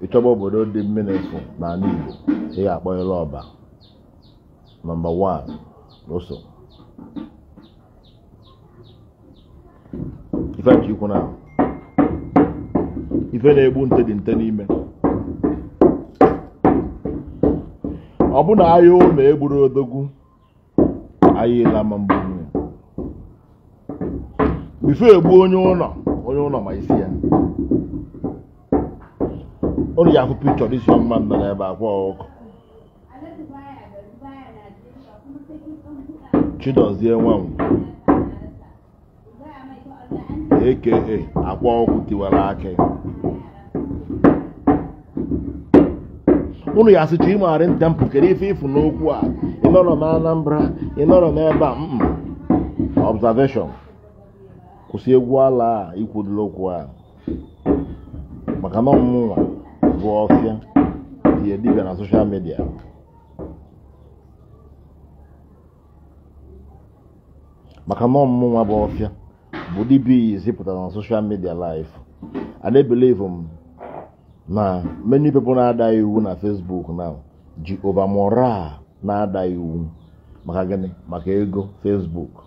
Ịchọba obodo dị meaningful n'ala Igbo, ị ga-akpọ ile Ọba nọmba 1 n'ụsọ. Ife nche ikwu na ife na-egbu nte dị nte n'ime. Ọ bụ na ahịa ụlọ egburu odogwu, ahịa ile ama mgbu ya. Bifo egbu onye ụlọ ma isi ya. Unu ya afụ picture this young man nọ n'ebe akwa ọkụ. Chidozie Nwankwọ aka akwa ọkụ tiwara akị. Unu ya asị Chimari Temple, kedu ife ịfụ n'okwu a? Ị nọrọ na Anambra, ị nọrọ n'ebe a. Observation. Kwụsị egwu ala a, ikwudoro okwu a. Maka na ọmụnwa bụ ọfịa dị dibịa na social media. Maka na ọmụnwa bụ ọfịa bụ dibịa izi pụtara na social media live. I dey believe na many people na-ada iwu na Facebook now ji over moral na-ada iwu. Maka gịnị? Maka ego Facebook,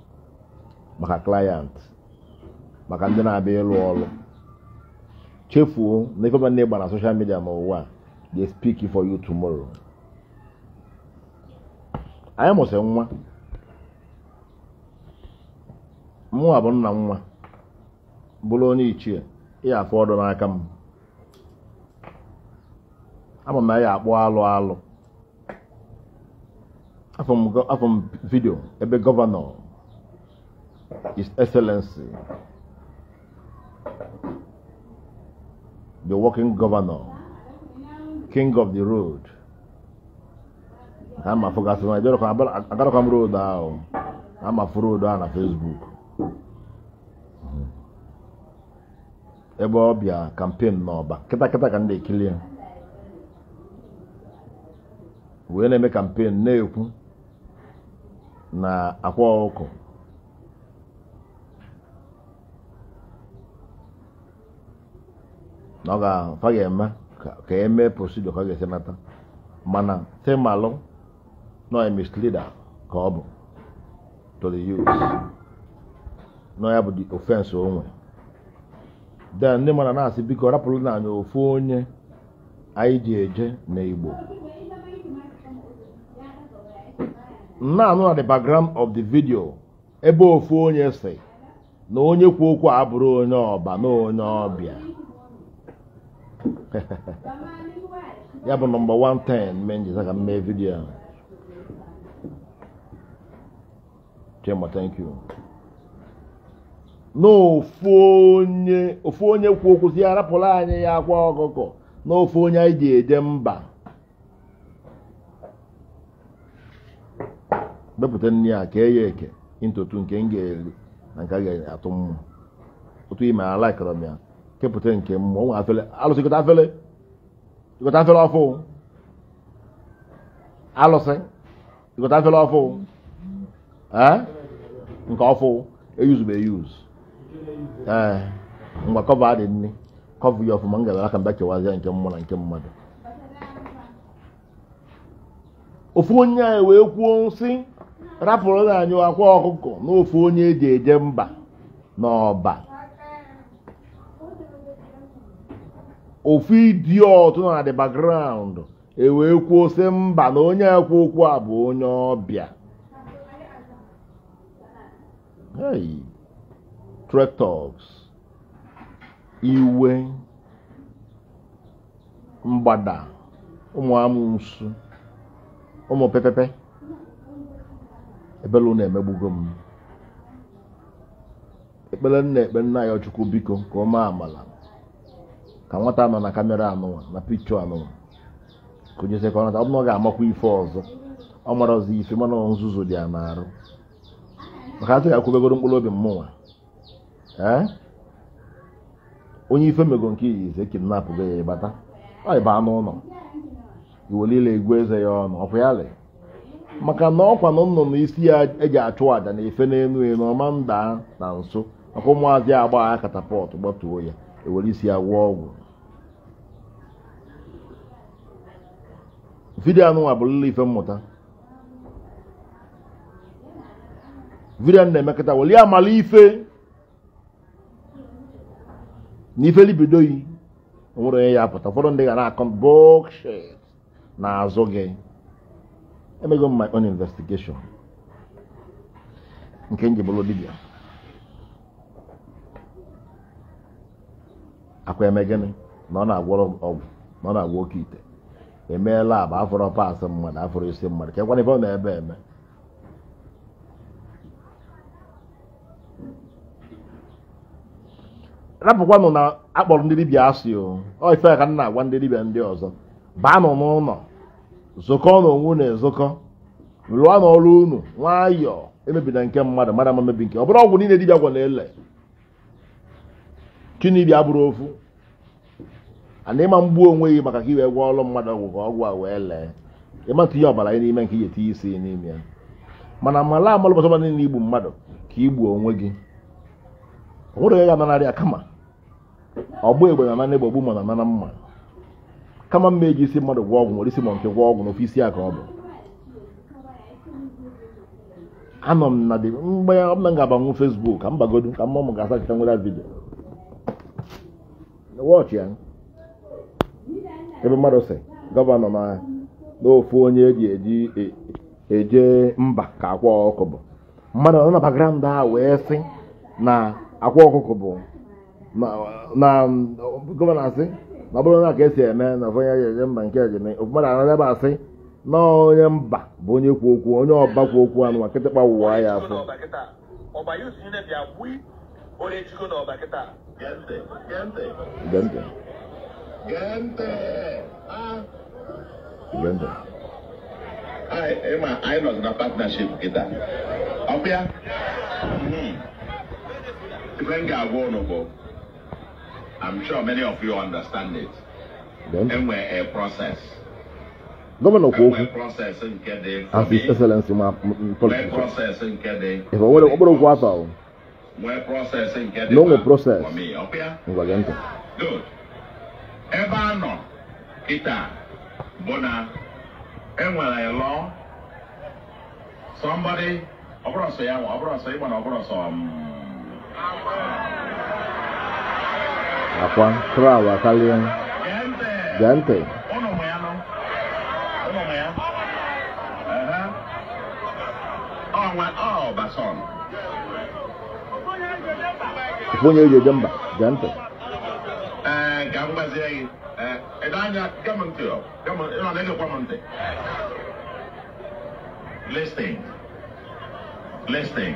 maka client, maka ndị na-abịa ịlụ ọrụ. Chefuo na ife ọbụla na-egba na social media n'ụwa, they speak for you tomorrow. Anyị mụsị nwa, mụnwa bụ nna nwa, bụrụ onye ichie, ị afọ ọdụ n'aka m. Ama m ya akpọ alụ alụ. Afọ m vidio ebe gọvanọ His Excellency the working governor, king of the road. Ama afụgasị na agarọkwa m road ahụ. Ama afụ road ahụ na Facebook. Ebe ọ bịa campaign n'Ọba. Kịta kịta ka ndị ekili ya. Wee na-eme campaign na-ekwu na akwa ọkụ. Na ọ ga-eme ka eme procedure ka ọ ga-esi nata. Mana Temalụ nọ a misleader ka ọ bụ to the youth. Nọ ya bụ the offense onwe. Then ndị mmadụ na-asị biko rapụrụ na anyị ofu onye anyị ji eje na Igbo. Na-anụ na the background of the video ebe ofu onye si na onye kwu okwu abụrụ onye ọba na onye ọbịa. Ya bụ nọmba 110 mee ka mee vidio a. Chima, thank you. Na ofu onye kwu okwu si arapụrụ anyị ya akwa ọkụkọ na ofu onye anyị ji eje mba. Bepụta nne ya ka eye eke ntotu nke m ga-eri na nke a ga-atụ mmụọ. Otu ime alaikọrọ m ya kepụta nke mmụọ nwe afele alụsị gota afele gota afele ọfụ alụsị gota afele ọfụ nke ọfụ eyuzu bụ eyuzu. Ee, ngwa kọva dị nne kọva ya ọfụma m gara aka mba kewazịa nke mmụọ na nke mmadụ. Ofu onye anyị wee kwuo nsị rapụrụ na anyị akwa ọkụkọ na ofu onye eji eje mba n'Ọba. Ofu idiot nọ na the background e wee kwuo sị mba na onye ekwu okwu a bụ onye ọbịa. Hey, tractors, iwe, mgbada, ụmụ amụsụ, ụmụ pepepe, ebelu na-emegbugo m. Ekpere nna ekpe nna ya Chukwu biko ka ọ maa amala ka nwata nọ na kamera anụnwa na pikchọ anụnwa ka onye ka ọ nata. Ọ bụ na ọ ga-amakwa ife ọzọ, ọ mara ọzọ ife mana nzuzu dị ya n'arụ. Maka asị ga-akwụbegoro mkpụrụ obi mmụnwa. Ee, onye ife mego nke ize kidnap go ya ịbata ọ ịba n'ụlọ iwelile igwe eze ya ọnụ ọkwa ya le. Maka na ọkwa na nnụnụ isi ya eji achụ àjà na efe n'elu elu ọma nda na nso maka ụmụazị agba ya katapọtụ gbatuo ya ewere isi ya gwọọ ọgwụ. Vidiyo anụnwa bụ lụlụ ife mmụta. Vidiyo na-emekọta weli amala ife na ife libidoyi onwere onye ya apụta. Ụfọdụ ndị ga na-akọ bullshit n'azụ gị. Emego m my own investigation nke nji bụrụ dibịa. Akwa eme gịnị na ọ na-agwọrọ ọgwụ, na ọ na-agwọ oke ite. Emeela agba afọrọ paasị mmadụ, afọrọ isi mmadụ, ka ekwana ife ọ na-ebe eme. Rapụkwanụ na akpọrọ ndị dibịa asị o. Ọ ife ka m na-agwa ndị dibịa ndị ọzọ, baanụ n'ụlọ, zụkọ n'onwe unu ezukọ, lụọ n'ọrụ unu nwayọọ, emebina nke mmadụ, mmadụ ama mebi nke ọ bụrụ ọgwụ niile dibịa gwọ na-ele. Chinibịa bụrụ ofu ana ịma mgbu onwe gị maka ka i wee gwọọ ọrụ mmadụ ọgwụ ka ọgwụ a wee lee. Ịma tinye ọbara gị n'ime nke ị ga-etinye isi n'ime ya. Mana mala amalụ ụbọchị ọbụla niile igbu mmadụ ka igbu onwe gị. O nwere onye ga-ananarị ya kama ọgbụ egbe na anana egbe, ogbu ma na anana mma. Kama mma eji isi mmadụ gwọọ ọgwụ, nwere isi ma nke gwọọ ọgwụ n'ofe isi ya ka ọ bụ. Anọ m na dị mgbe ọ bụla m ga-abanwu Facebook ka m bagodu ka mmụọ m ga-asachita nwere vidio. Wọchị ya ebe mmadụ sị gọvanọ na n'ofu onye eji eji eje mba ka akwa ọkụkọ bụ mmadụ nọ na background a wee sị na akwa ọkụkọ bụ na gọvanọ asị na ọ bụrụ na ka esi eme na onye eji eje mba nke ejeme mmadụ anọ ebe asị na onye mba bụ onye kwu okwu, onye ọba kwu okwu anụ kịtịkpa wụwa ya afọ. Anyị nọ na partnership kịta. Ọbịa ife m ga-agwa unu bụ, I'm sure many of you understand it. Enwe a process. Gọvanọ kwu okwu process nke dị as His Excellency ma politician. Process nke dị. Ife o nwere okporo okwu afọ ahụ. Nwee process nke dị. Na o nwe process. Ọbịa. Ngwa gee ntị. Good. Ebe a nọ kịta bụ na enwere a law. Somebody, ọ bụrụ sọ ya nwa, ọ bụrụ sọ ịgba na ọ bụrụ sọ akwa crowd akarịa. Gee ntị. Ụnụ ma ya nọ. Ụnụ ma ya. Ọ nwa ọ Obasan. Ofu onye eji eje mba. Gee ntị. Ee, ka m gbazie gị. Ee, anya gee m ntị. Gee m ị nọ na-egekwa m ntị. Listen. Listen.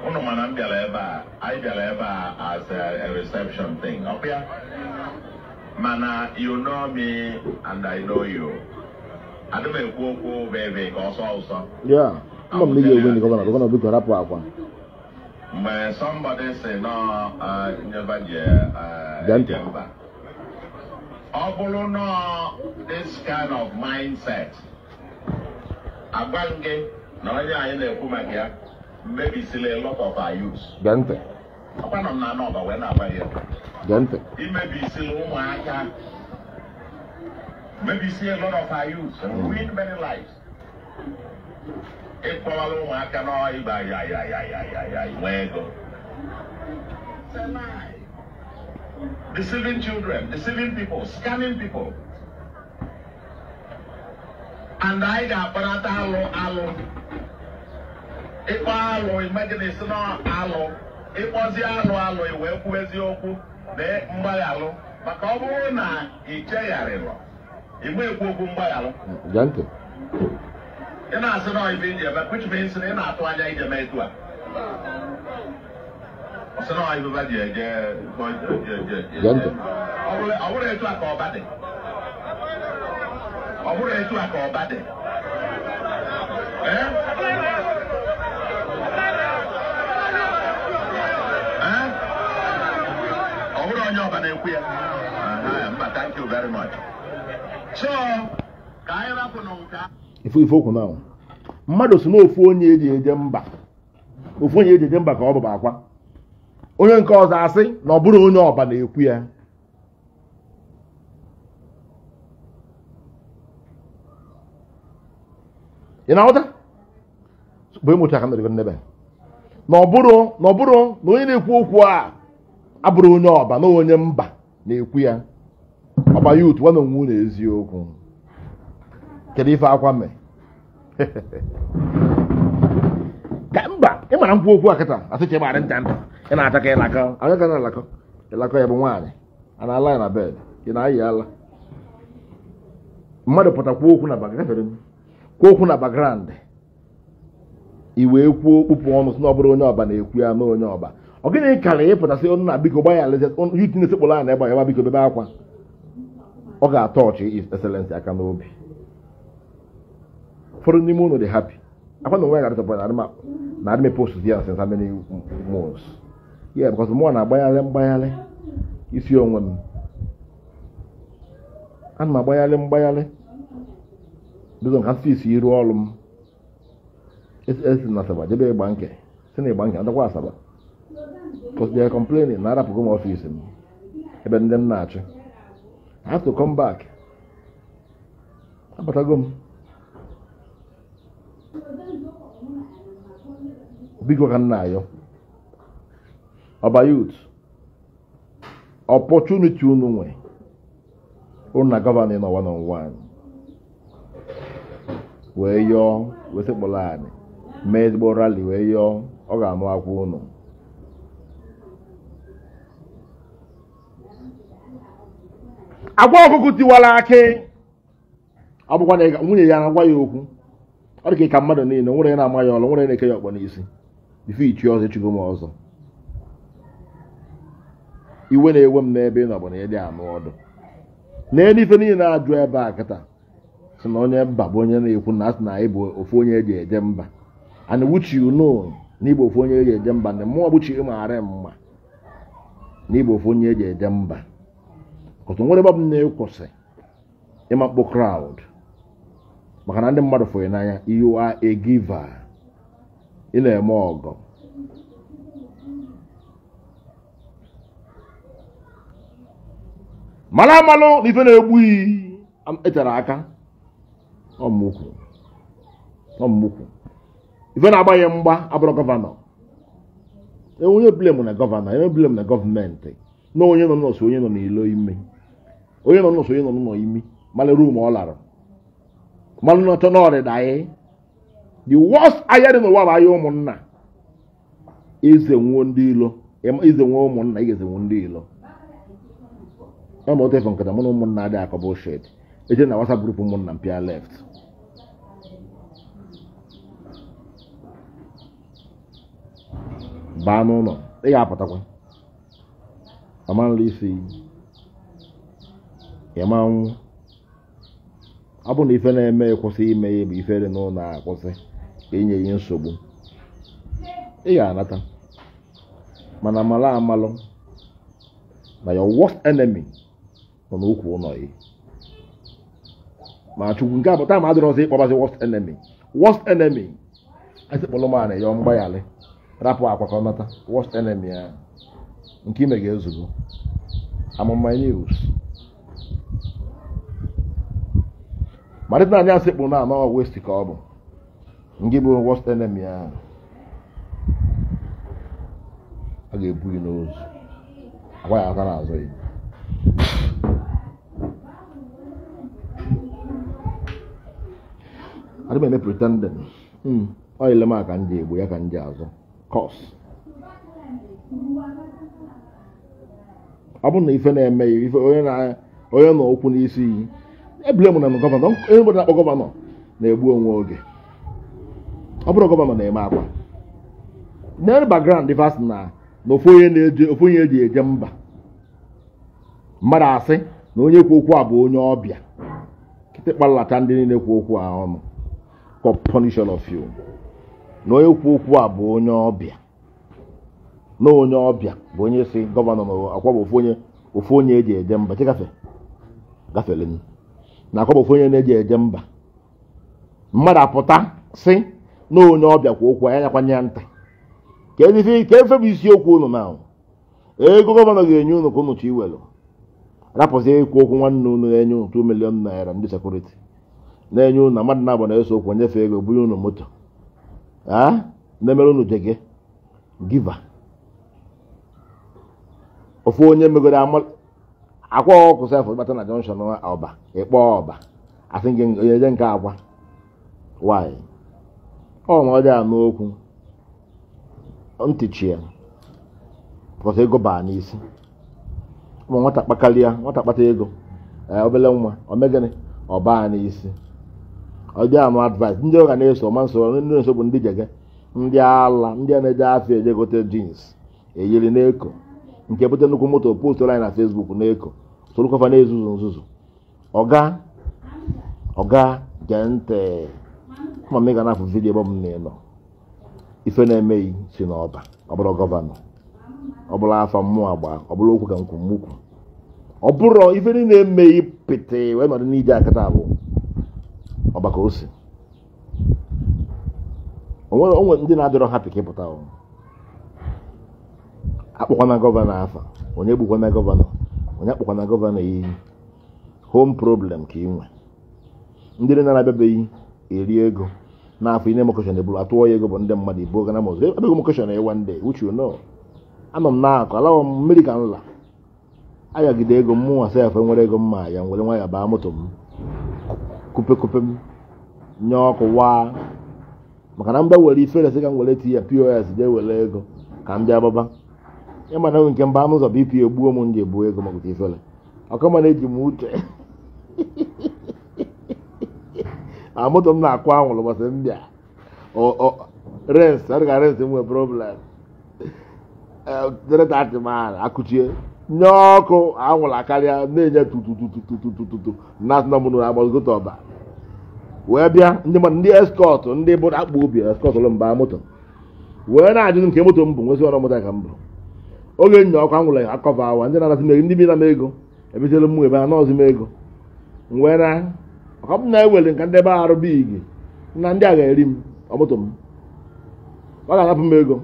Ụnụ mana m bịara ebe a, anyị bịara ebe a as a reception thing. Ọbịa? Mana you know me and I know you. Adị m ekwu okwu bebe ka ọsọ ọsọ. Yeah. Mma m na ị ga-ewe ndị gọvanọ, gọvanọ biko rapụ akwa. Mgbe somebody say no, nyeba je mba. Ọ bụrụ na this kind of mindset, agwa m gị na onye anyị na-ekwu maka ya mebisila a lot of our youth. Gee ntị. Ọkwa nọ m na anọba wee na-agba ya. Gee ntị. Imebisila ụmụaka, mebisi a lot of our youth and ruin many lives. Ịkpọwala ụmụaka n'ịba ya ya ya ya ya ya nwee ego. It's a lie. Deceiving children, deceiving people, scamming people. And anyị ga-akparata alụ alụ. Ịkpọ alụ, imagine isi na alụ. Ịkpọzi alụ alụ, i wee kwuo eziokwu na mgbaghalụ. Maka ọ bụrụ na ị chegharịrọ, ị nwe ekwu okwu mgbaghalụ. Gee ntị. Ị na-asị na ife iji eme, which means na ị na-atụ anya ije mee etu a. Ọ sị na ife ji eje. Gee ntị. Ọ bụrụ etu a ka ọba dị. Ọ bụrụ etu a ka ọba dị. Ee? Ee? Ọ bụrụ onye ọba na-ekwu ya. Mba, thank you very much. So, ka anyị rapụ na nke a. Ife ife okwu na mmadụ si n'ofu onye eji eje mba, ofu onye eji eje mba ka ọ bụ akwa. Onye nke ọzọ asị na ọ bụrụ onye ọba na-ekwu ya. Ị na-aghọta? Bụ ịmụta aka nọrịgo n'ebe na ọ bụrụ na onye na-ekwu okwu a abụrụ onye ọba na onye mba na-ekwu ya. Ọba youth nwa na onwe na eziokwu. Kedu ife akwa mee? Ka mba ị mara nkwu okwu a kịta asị ka ịgbara nta nta ị na-ata ka ịlakọ anya ka na-alakọ ịlakọ ya bụ nwaanyị a na-ala ya na bed ị na-ayị ala mmadụ pụta kwuo okwu na background kwuo okwu na background i wee kwuo kpụpụ ọnụ sị na ọ bụrụ onye ọba na-ekwu ya na onye ọba ọ gịnị karịrị ịpụtasị ọnụ na biko gbaya alaeze youth na-esekpụrụ a na-egba ya biko bebe akwa ọ ga-atọ ọchị His Excellency aka n'obi. Ụfọdụ n'ime unu dị happy akwa na onwe ya ga-adịtọpụ na adịm post ya since how many months. Yeah, because mụ na-agbagharị mgbagharị isi onwe m ana m agbagharị mgbagharị bido nka isi iru ọrụ m esi na Asaba jebe ịgba nke si na ịgba nke adakwa Asaba because they are complaining na arapụgo m ọfịs m ebe ndị m na-achị. I have to come back. Abatago m biko ka m na-ayọ ọba youth opportunity unu nwe unu na gọvanọ nọ one on one wee yọọ wee sekpụrụ anyị mee ezigbo rally wee yọọ ọ ga-anụ akwa unu. Agwa ọkụkụ tiwara akị ọ bụkwa na nwunye ya na-agwa ya okwu ọ dị ka mmadụ niile nwere ya na-ama ya ọlụ nwere na-eke ya ọkpọ n'isi ife ichi ọzọ echigo m ọzọ iwe na-ewe m n'ebe ị nọ bụ na ịdị anụ ọdụ n'elu ife niile na-ajụ ebe a kịta sị na onye mba bụ onye na-ekwu na asị na anyị bụ ofu onye eji eje mba and which you know na ịbụ ofu onye eji eje mba na mmụọ bụchi ịmaghara mma na ịbụ ofu onye eji eje mba ọtụ nwere ebe m na-ekwụsị ịma mkpụ crowd maka na ndị mmadụ fụrụ n'anya. You are a giver, ị na-eme ọgọ. Mara amalụ na ife na-egbu iyi etere aka ọmụkwu ife na-agba ya mgba abụrụ gọvanọ. Onye blame na gọvanọ, onye blame na gọọmenti na onye nọ n'ọsọ onye nọ n'ilo ime onye nọ n'ọsọ onye nọ n'ụlọ imi malụ rum ọ lara malụ n'ọtọ n'ọdịda anyị. The worst ahịa dị n'ụwa bụ ahịa ụmụnna. Eze nwuo ndị ilo, eze nwuo ụmụnna, ị ga-eze nwuo ndị ilo. Ọ ma otu efe nkata mụ na ụmụnna adịghị akọ bullshit. Eje na WhatsApp group ụmụnna mpịa left. Baa n'ụlọ ị ga-apụtakwa amanla isi ịmanwụ. Ọ bụ na ife na-eme kwụsị ime ya bụ ife dị n'ụlọ akwụsị inye ya nsogbu ị ga-anata. Mana mara amalụ na your worst enemy nọ n'ukwu ụlọ ya. Ma chukwu nke apụta ma adịrọ ọzọ ịkpọbazi worst enemy. Worst enemy asịkpọrọ m ana ya mgbaghalị rapụ akwa ka ọ nata. Worst enemy ya nke ime ga-ezugo. Amụma news malite na anyị asịkpụ na anọ west ka ọ bụ nke bụ worst enemy ahụ a ga-ebu gị n'ozu agwa ya aka n'azụ ya. Adị m eme pretending. Ọ ile m aka ndị egbu ya ka ndị azụ cos ọ bụrụ na ife na-eme ya ife onye nọ okwu n'isi iyi ebule m na gọvanọ onye bụrụ na-akpọ gọvanọ na-egbu onwe oge. Ọ bụrụ gọvanọ na-eme akwa n'elu background ife asị na ofu onye eji eje mba mmadụ asị na onye kwu okwu a bụ onye ọbịa kịtịkpa lata ndị niile kwu okwu a ọnụ God punish all of you. Na onye kwu okwu a bụ onye ọbịa na onye ọbịa bụ onye si gọvanọ na akwa bụ ofu onye eji eje mba chikafe gafere na akwa bụ ofu onye na-eji eje mba mmadụ apụta si na onye ọbịa kwa okwu ya nyakwanye ya ntị ka efe bụ isiokwu unu na ego gọvanọ ga-enye unu ka unu chọ iwelu rapụzie ikwu okwu nwanne unu na-enye unu 2 million naira ndị sekuriti Na-enye unu na mmadụ na-abụ na-eso okwu nyefe ego bunye unu moto. Na-emere unu jege giva. Ofu onye megoro akwa ọkụ sef bata na junction ọba ịkpọ ọba asị gị onye nke akwa. Why? Ọ ma ọ dị anụ okwu ntị chi ya because ego baa n'isi. Ụmụ nwata kpakalịa nwata kpata ego obele nwa o megịnị ọ baa n'isi. Ọ dị anụ advice ndị ọ ga na-eso ọma nso ndị na-eso bụ ndị jege ndị ala ndị a na-eje afịa eje gote jeans eyiri n'eko nke bute nnukwu moto post anyị na Facebook n'eko sorokwafa na-ezuzu nzuzu. Ọga gee ntị ma m ga na-afụ vidiyo ebe m na-enọ ife na-emeghị si n'ọba ọ bụrụ gọvanọ ọ bụrụ afa mmụọ agba ọ bụrụ okwu ka nkwu mmukwu ọ bụrụ ife niile emeghị pịtị wee nọdụ n'ije akata abụ ọba ka o si. Onwe ndị na-adịrọ hapi ka ịpụta akpọkwana gọvanọ afa onye gbukwana gọvanọ onye akpọkwana gọvanọ iyi home problem ka ị nwe. Ndị na-abịabeghị eri ego n'afọ ị na-eme okeshọn eburu atụọ ya ego bụ ndị mmadụ ibu gana mọzụ abịaghị m okeshọn one day which you know. Anọ m na-akụ alaghọ m mmiri ka nla ayagide ego mmụnwa sef nwere ego mma ya nwere nwa ya baa moto m kupe kupe m nye ọkụ waa maka na mba were ife resị ka m were tinye POS jee were ego ka m bịa gbaba ịma na nke mba anụ ụzọ BP egbuo m ndị ebuo ego maka ifele ọkọma na-eji m uche a moto m na-akwụ anwụrụ gbasị ndị a rens adịka rens nwee problem akụchie nye ọkụ anwụrụ akarịa na-enye tutututututututu na mụnụ agbagote ọba wee bịa ndị mmadụ ndị eskọt ndị bụ akpa obi eskọt ụlọ mba moto wee na-ajụ nke moto m bụ nwezi ọrụ moto ka m bụ oge nya ọkụ anwụrụ akọva awa ndị na-anasị m ego ndị bi na m ego ebitere m ebe anọzi m ego wee na ọ bụ na-ewere nka ndị ebe arụ bigi na ndị a ga-eri m moto m ọ ga-anapụ m ego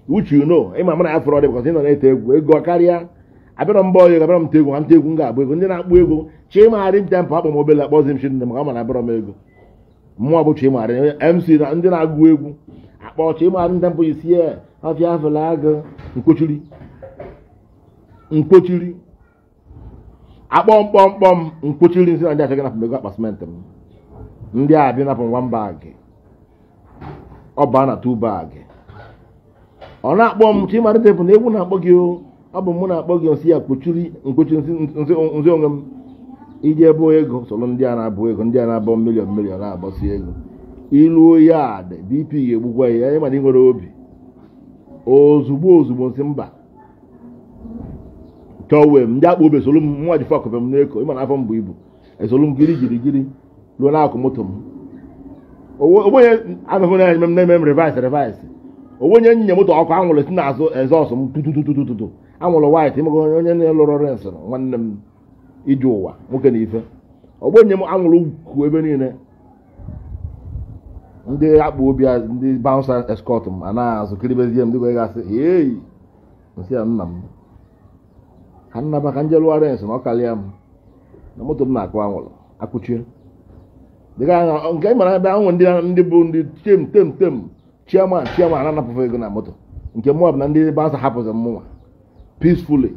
which you know ịma mana ya fọrọ dị because ị nọ na-ete egwu ego karịa abịara mbọ ego abịara m nte egwu ha nte egwu m ga-abụ ego ndị na-akpụ ego chimagharị nte mpụ akpọ m obele akpọzi m chi nne m ka ọ mana abịara m ego mmụọ bụ chimagharị MC na ndị na-agụ egwu akpọ chimagharị nte mpụ isi ya ọfịa afụla agụ mkpochiri mkpochiri akpọ mkpọmkpọm mkpochiri nsị na ndị achọghị napụ m ego akpa simenti m ndị a bịa napụ m 1 bag ọ baa na 2 bag ọ na-akpọ m chimagharị nte mpụ na egwu na-akpọ gị ọ bụ mụ na-akpọ gị nsị ya kpochiri mkpochiri nsị onwe m iji ebe ego soro ndị a na-abụ ego ndị a na-abọ miliọn miliọn na-abọsi ego iluo ya dị BP ga-egbukwa ya ịma na ị nwere obi ozugbo ozugbo nsị mba chọwe m ndị akpa obi esolu m nwa ji fọkụ m n'eko ịma na afọ m bụ ibu esolu m giri giri giri ruo n'akụ moto m onye anụhụ na-eme m na-eme m revis onye nye moto ọkụ anwụrụ si n'azụ ezọsụ m tutututututu anwụrụ white ịmego onye na-elụrụ rens nwanne m ije ụwa nwoke na ife ọgbọ nye m anwụrụ kwu ebe niile ndị akpa obi ndị bouncer escort m anaghị azụ kiribezie m dịka gasị ei nsị ya nna m ka nnaba ka nje lụọ rens na ọ karịa m na moto m na-akụ anwụrụ akụchie dịka nke ị mara ebe anwụ ndị bụ ndị tem tem tem chairman chairman na-anapụfe ego na moto nke mụ bụ na ndị bouncer hapụzi mụnwa peacefully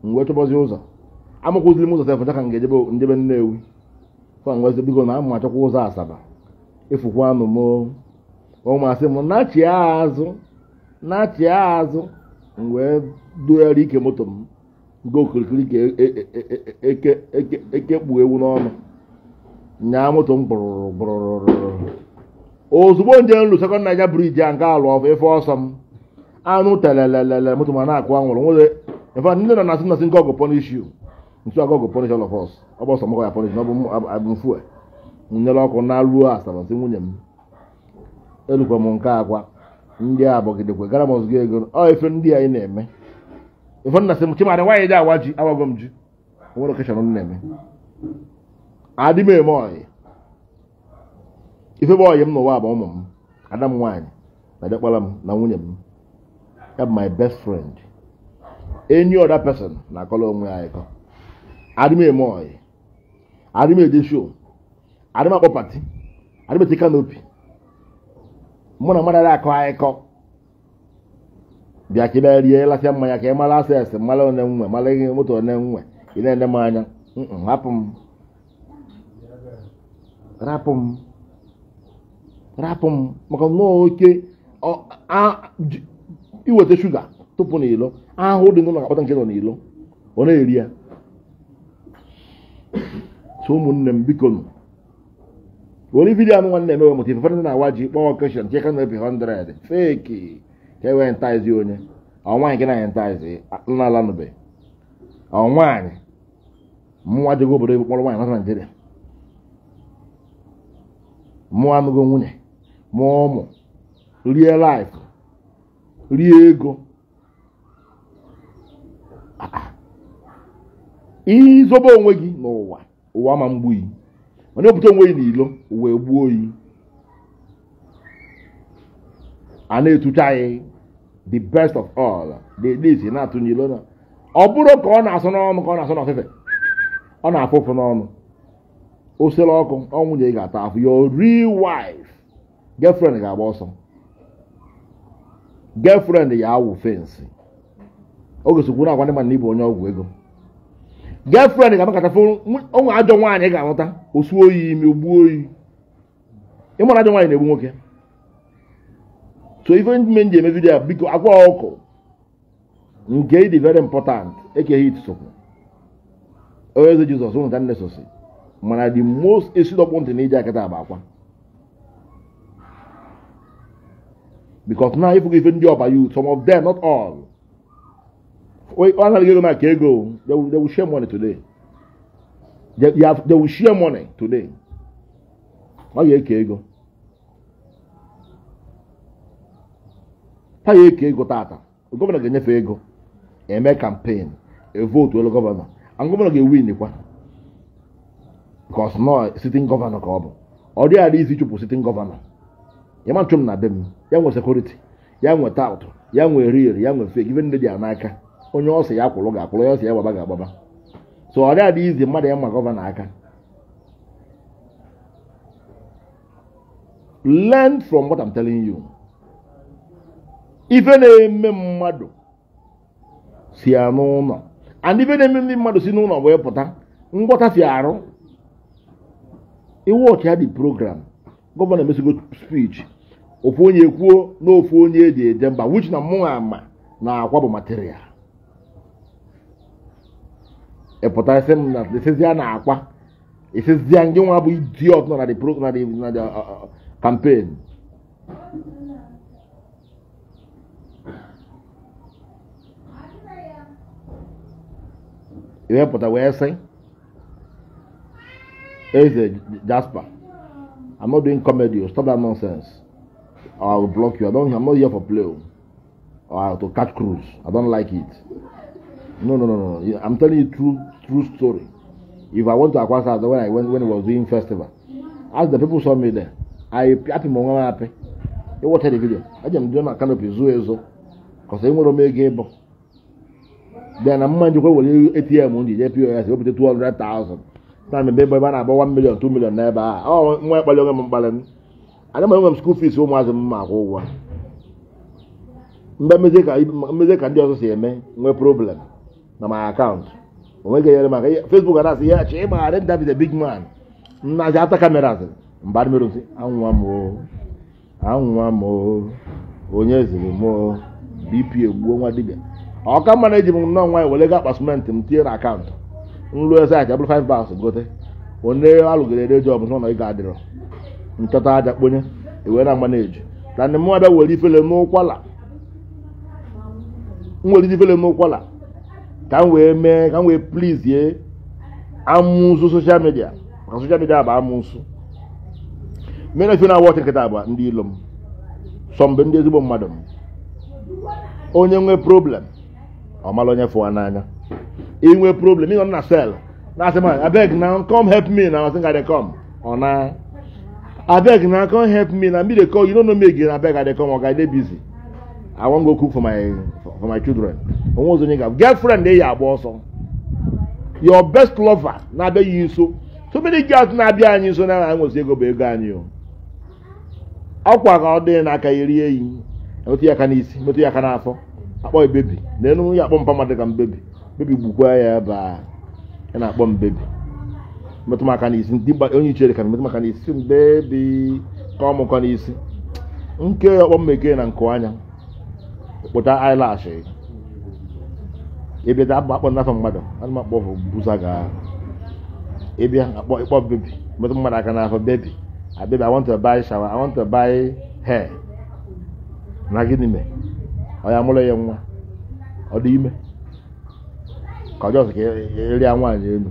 m wee chọbazi ụzọ amakwụziri m ụzọ sef ka m ga-ejebe njebe Nnewi fa ngwazi biko na ama achọkwa ụzọ Asaba efukwa anụ m ụmasị m nachie azụ nachie azụ m wee dogharị ike moto m go okirikiri ka eke kpuo ewu n'ọnụ nyaa moto m gbụrụrụ ozugbo nje nlu Second Niger Bridge a nke alụ ọfụ ife ọsọ m anụ telelelele moto ma na-akụ anwụrụ nwere in fact ndị nọ na asị God go punish you ntu God go punish all of us ọ bụ ọsọ m ya punish na ọ bụ abụ mfu nyere ọkụ na ruo Asaba sị nwunye m elukwa m nke akwa ndị a bọgidekwe gara m ọzụgo ego ọ ife ndị anyị na-eme ife nna sị m Chimadị nwaanyị ji awa ji awago m ji onwere okeshọn m na-eme adị m eme ọyị ife bụ ọyị m n'ụwa bụ ụmụ m ada m nwaanyị na dịkpara m na nwunye m ya bụ my best friend any other person na-akọrọ onwe ya akọ adị m eme ọyị adị m eje show Adị m akpọ party, adị m eti canopy. Mụ na mmadụ akọ akụkọ. Bịa ka ị bịa rie lasịa mmanya ka ị mara access, mara one nwe, mara ihe moto one nwe, ị na-ene m anya. Hapụ m. Rapụ m. Rapụ m. Maka nnọọ oke iweta shuga tụpụ n'ilo, ahụ dị n'ụlọ ga-akpata nke nọ n'ilo, ọ na-eri ya. So ụmụnne m biko nụ, were vidiyo anụ nwanne emewe mụta ife ndị na-awa ji kpọọ okeshọn cheka na epi 100 feki ka e wee ntaizi onye ọ nwaanyị gị na ntaizi nna alanụbe ọ nwaanyị mụnwa jego obodo ebe kpọrọ nwaanyị na Naịjirịa, mụọ anụgo nwunye, mụọ ụmụ, rie life, rie ego. Izobe onwe gị n'ụwa, ụwa ma mgbu yi, mana ewepụta onwe gị n'ilo, ụwa egbuo oyi. A na-etucha anyị the best of all, the least na-atụ n'ilo na ọ bụrụ ka ọ na-asụ n'ọnụ ka ọ na-asụ n'ọfefe, ọ na-afụ ụfụ n'ọnụ, osere ọkụ, ọ nwunye ga-ata afụ. Your real wife, girlfriend ga-agba ọsọ, girlfriend ya awụ fensị. O gosikwu na agwa ndị mmadụ na ịbụ onye ọgwụ ego. Girlfriend ga-amakọta fụ onwe ajọ nwaanyị ga-ahụta, osu oyi ime ogbuo oyi. Ịmara ajọ nwaanyị na-egbu nwoke. So ife mme nji eme vidiyo a, biko akwa ọkụ nke dị very important, ekeghị itisokwu eze Jizọs ụnụ ka nne sosi, mana the most esidọkpụ ntị na iji akata bụ akwa. Because now if you even ndị ọba youth, some of them, not all, ọ ego maka ego, they will share money today. They will share money today. Ọ ga-eke ego, ha ga-eke ego tata. Gọvanọ ga-enyefe ego eme campaign, evotu elu gọvanọ, and gọvanọ ga-ewin kwa, because no sitting gọvanọ ka ọ bụ. Ọ dịghị adị izi chụpụ sitting gọvanọ. Ya ma nchụ m na be m, ya nwe security, ya nwe tout, ya nwe real, ya nwe fake, ife ndị dị ya n'aka. Onye ọsị ya kwụrụ ga-akwụrụ, onye ọsị ya gbaba ga-agbaba. So ọ dịghị adị izi mmadụ ya ma gọvanọ aka. Learn from what I'm telling you. Ife na-eme mmadụ si ya n'ụlọ, and ife na-eme ndị mmadụ si n'ụlọ wee pụta, ngwọta si arụ. Iwọchị ya dị program, gọvanọ emesigo speech, ofu onye kwuo na ofu onye eji eje mba, which na mụ ama na akwa bụ material. Ịpụta isi m na esizia na akwa, esizia ndị nwa bụ idiot nọ na the pro na the na the campaign. Iwepụta wee sị Eze Jasper, I'm not doing comedy. Stop that nonsense. Or I will block you. I'm not here for play or to catch cruise. I don't like it. No. I'm telling you true story. If I went to Akwasa when I went when it was doing festival, as the people saw me there, I happy monga happy. You watch the video. I am doing a canopy zoo ezo, cause I want to make able. Then I'm mind you go with ATM on the POS, up to 200,000. Time baby about 1 million, 2 million never. Oh, my balance. I don't know school fees so much. Mgbe ka ndị ọzọ si eme nwee problem na my account. Onwe ga-enyere m aka. Facebook ana-asị ya chi ịma adị David the big man. Nnazi ata cameras. Mba mere nsị anwa m o onye ziri m o BP egbuo nwa dibịa. Ọka mma na eji m nnọọ nwaanyị were ga akpa simenti m tinye na akaụntụ. Nlu eze aja bụrụ 5 bags gote. Onye alụgide job nọ na ị ga-adịrọ. Nchọta aja kponye ewere na manage. Na ndị mụ abịa were ifele n'ụkwala. Nwere ifele n'ụkwala ka m wee mee ka m wee please ye amụsụ social media, maka social media bụ amụsụ. Mere ife na-awọchị nkịta bụ ndị ilo m, sọ mgbe ndị ezigbo mmadụ m. Onye nwee problem ọ mara onye fụwa n'anya. Inwe problem ịnọ na sel na-asị m abeg na come help me na asị nga come ọ na abeg na come help me na me dey call you no know me again abeg I dey come oga I dey busy. I wan go cook for my children. Onwe ọzọ onye ga girlfriend dey ya agba ọsọ. Your best lover na-abịa yi nso So many girls na-abịa anyị nso na anyị nwezi ego bụ ego anyị o. Ọkwa ka ọ dị n'aka ya rie eyi, metụ ya aka n'isi, metụ ya aka n'afọ, akpọ ya bebi. Na enu ya akpọ mpa mmadụ ka m bebi. Bebi gbukwa ya ebe a. Ya na-akpọ m bebi. Metụ m aka n'isi, ndị onye ichere ka metụ m aka n'isi, m bebi ka ọ mụkọ n'isi. Nke ọkpọ mmeke na nkụ anya. Kpụta eyelash. Ịbịa akpọ akpọ n'afọ mmadụ, ana m akpọ busa ga. Ịbịa akpọ ịkpọ bebi, metụ mmadụ aka n'afọ bebi. Baby, I want to buy shower, I want to buy hair. Na gịnị mee? Ọ ya mụrụ ya nwa. Ọ dị ime. Ka ọ jọs ka ịrịa nwaanyị elu.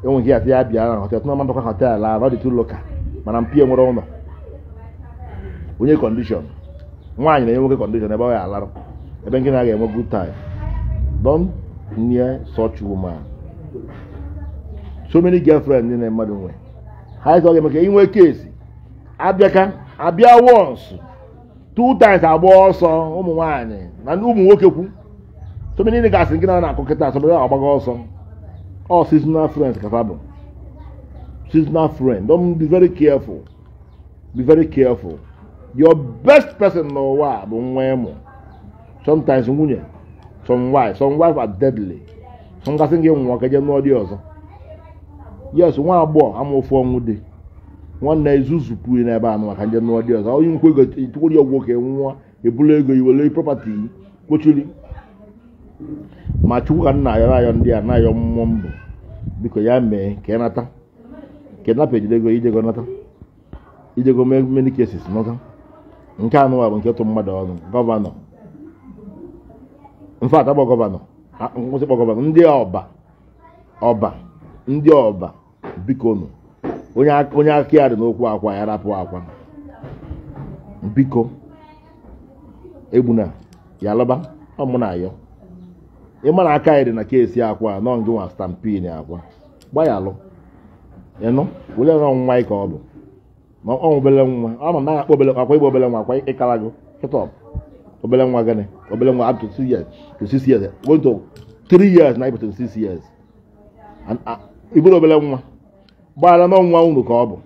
Enwe nke ya sị ya bịa na họtel, tụna mmadụ họtel ahụ, ọ dị too local. Mana mpi nwere ụlọ. Onye kọndishọn. Nwaanyị na-enye nwoke kọndishọn ebe ọ ya alarụ. Ebe nke na-aga enwe good time. Don't near such woman. So many girlfriends ndị mmadụ nwe. Ha ịzọ ga-eme ka inwe keesi. Abịaka, abịa once, 2 times agba ọsọ ụmụ nwaanyị na ụmụ nwoke kwu. So many ndị gasị nke na-akụ kịta asọ bịa agbaga ọsọ. All seasonal friends ka fa bụ. Seasonal friend. Don't be very careful. Be very careful. Your best person n'ụwa bụ nwa ịmụ. Sometimes nwunye, some wife are deadly. Some gasị gị nwa ka je nụọ dị ọzọ. Yes, nwa agbọghọ amụfụ ọnwụ dị. Nwanne izuzu pụrụ n'ebe a maka nje nụọ dị ọzọ. Onye nkwe ego tụkwuru ya ọgwụ ka nwa ebulu ego iwere property kpochiri. Ma Chukwu ka nna ayọ ayọ ndị a na-ayọ mmụọ mbụ. Biko ya mee ka ị nata. Ka ị napụ ejide ego ijego nata. Ijego many cases nata. Nke anụ bụ nke tụ mmadụ ọnụ. Gọvanọ. In fact, agbọ gọvanọ. Nkwụsị kpọ gọvanọ. Ndị ọba. Ọba. Ndị ọba. Biko nụ. Onye aka ya dị n'okwu akwa ya rapụ akwa. Biko. Egbuna. Ya lọba. Ọ mụ na ayọ. Ị mara aka ya dị na keesi akwa nọ ngị nwa stampin akwa. Gbayalụ. Ịnụ? Wele nọ nwa ka ọ bụ. Ma ọ obele nwa. Ọ ma na akpọ obele akwa igbo obele nwa akwa ịkarago. Shut up. Obele nwa gịnị? Obele nwa up to 2 years to 6 years. Going to 3 years na to 6 years. And iburu obele nwa. Gbara na nwa unu ka ọ bụ.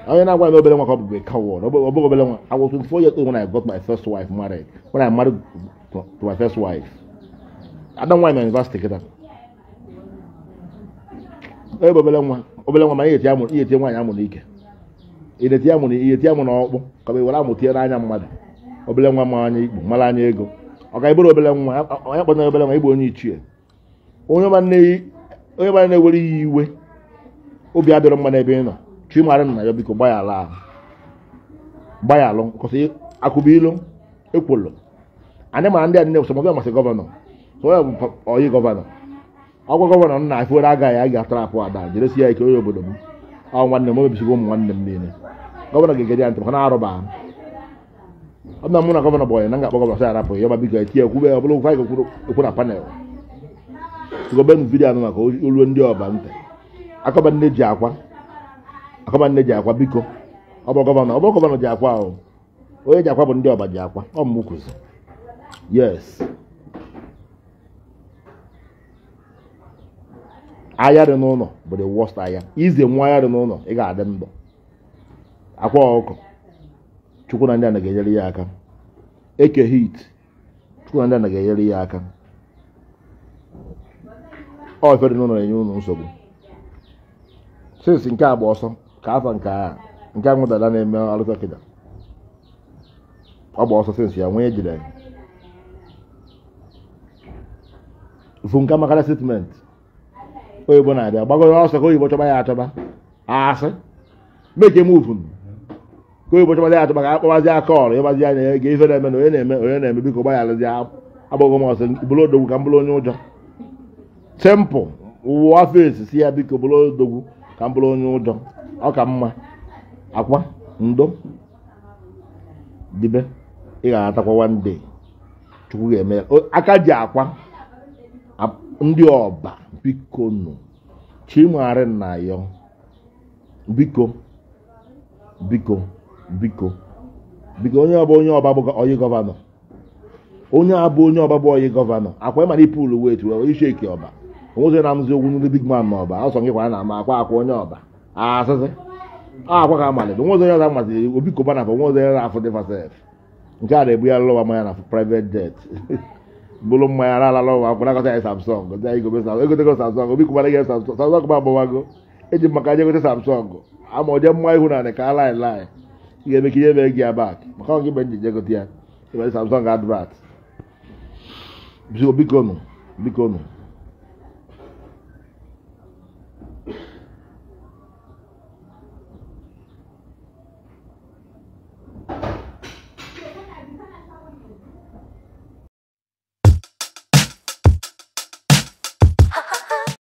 Onye na-agwa na obele nwa ka ọ bụ bụ coward. Ọ bụ obele nwa. I was 24 years old when I got my first wife married. When I married to my first wife. I don't want my university kịta. Ebe obele nwa ma ihe tie nwaanyị amụ n'ike. Ihe tie amụ n'ọkpụ ka ọ were amụ tie n'anya mmadụ. Obele nwa ma anya ikpu mara anya ego. Ọ ka iburu obele nwa onye kpọtara obele nwa igbu onye ichie. Onye ma na-ewere ya iwe obi adịrọ mma n'ebe ị nọ. Chimara nna ya biko gbayalụ ahụ. Gbayalụ kwụsị akụba ilu ekwolo. Anyị mara ndị a niile sọmọbịa masị gọvanọ. So ya bụ oyi gọvanọ. Ọgwa gọvanọ nna afọ agaghị a ga-atrapụ ada jeresi ya ike onye obodo m. Ọ nwanne m omebisigo ụmụ nwanne m niile. Gọvanọ ga-egeje ya ntị maka na arụba. Ọ na mụ na gọvanọ bụ onye na nga akpọ gọvanọ sị arapụ ya ma biko etinye ekwube ọ bụrụ okwu anyị ga-ekwuru ekwu na panel. Gọvanọ vidiyo anụ maka olu ndị ọba ntị. Akọba nne ji akwa. Akọba nne ji akwa biko. Ọ bụ gọvanọ ji akwa ahụ. Onye ji akwa bụ ndị ọba ji akwa. Ọ mụ kwuzi. Yes. Agha dị n'ụlọ bụ the worst agha. Ize nwa agha dị n'ụlọ ị ga-adị ndụ. Akwa ọkụkọ. Chukwu na ndị a ga-enyere ya aka. Eke hit. Chukwu na ndị a ga-enyere ya aka. Ọ ife dị n'ụlọ na-enye ụlọ nsogbu. Since nke a gba ọsọ ka afọ nke a nke a nwụdara na-eme alụsọ kịda. Ọ gba ọsọ since ya nwee ejide ya. Funka makara statement. Oyibo na-abịa gbagoro ọsọ ka oyibo chọba ya achọba. Asị. Make a move. Ka oyibo chọba ya achọba ka akpọbazi aka ọrụ ịgbazi anya ya ga ife na-eme na onye na-eme biko gbagharazi agbọghọ m ọsọ bụrụ odogwu ka m bụrụ onye ụjọ. Simple. Ụwa face si ya biko bụrụ odogwu ka m bụrụ onye ụjọ. Ọ ka mma. Akwa ndo dibe ị ga-atakwa one day. Chukwu ga-eme aka ji akwa ndị ọba biko nụ Chimara nna ya biko biko biko biko onye ọba onye ọba bụ onye gọvanọ. Onye abụ onye ọba bụ onye gọvanọ. Akwa ịmara ipulu wet wee isheki ọba. Onwezi na-amụzi okwu ndị big man n'ọba ọsọ gị kwara na ama akwa akwa onye ọba asịsị akwa ka amalite. Onwezi onye ọzọ amaziri Obi Cubana bụ onwezi onye na-afụ dị fasef nke a na-ebu ya lụwa mmanya na private jet, bụrụ mmanya na ala ụwa akwụkwọ nakọta ya Samsung ndị anyị gobe Samsung, egotego Samsung. Obi Cubana ga Samsung, Samsung ma agbawago eji maka aje gote Samsung ama oje mma ihu na ka line line ị ga-eme ka ihe mee gị ya back maka ọ gị mgbe nji je gote ya ịwere Samsung advert. Biko, biko nụ, biko nụ.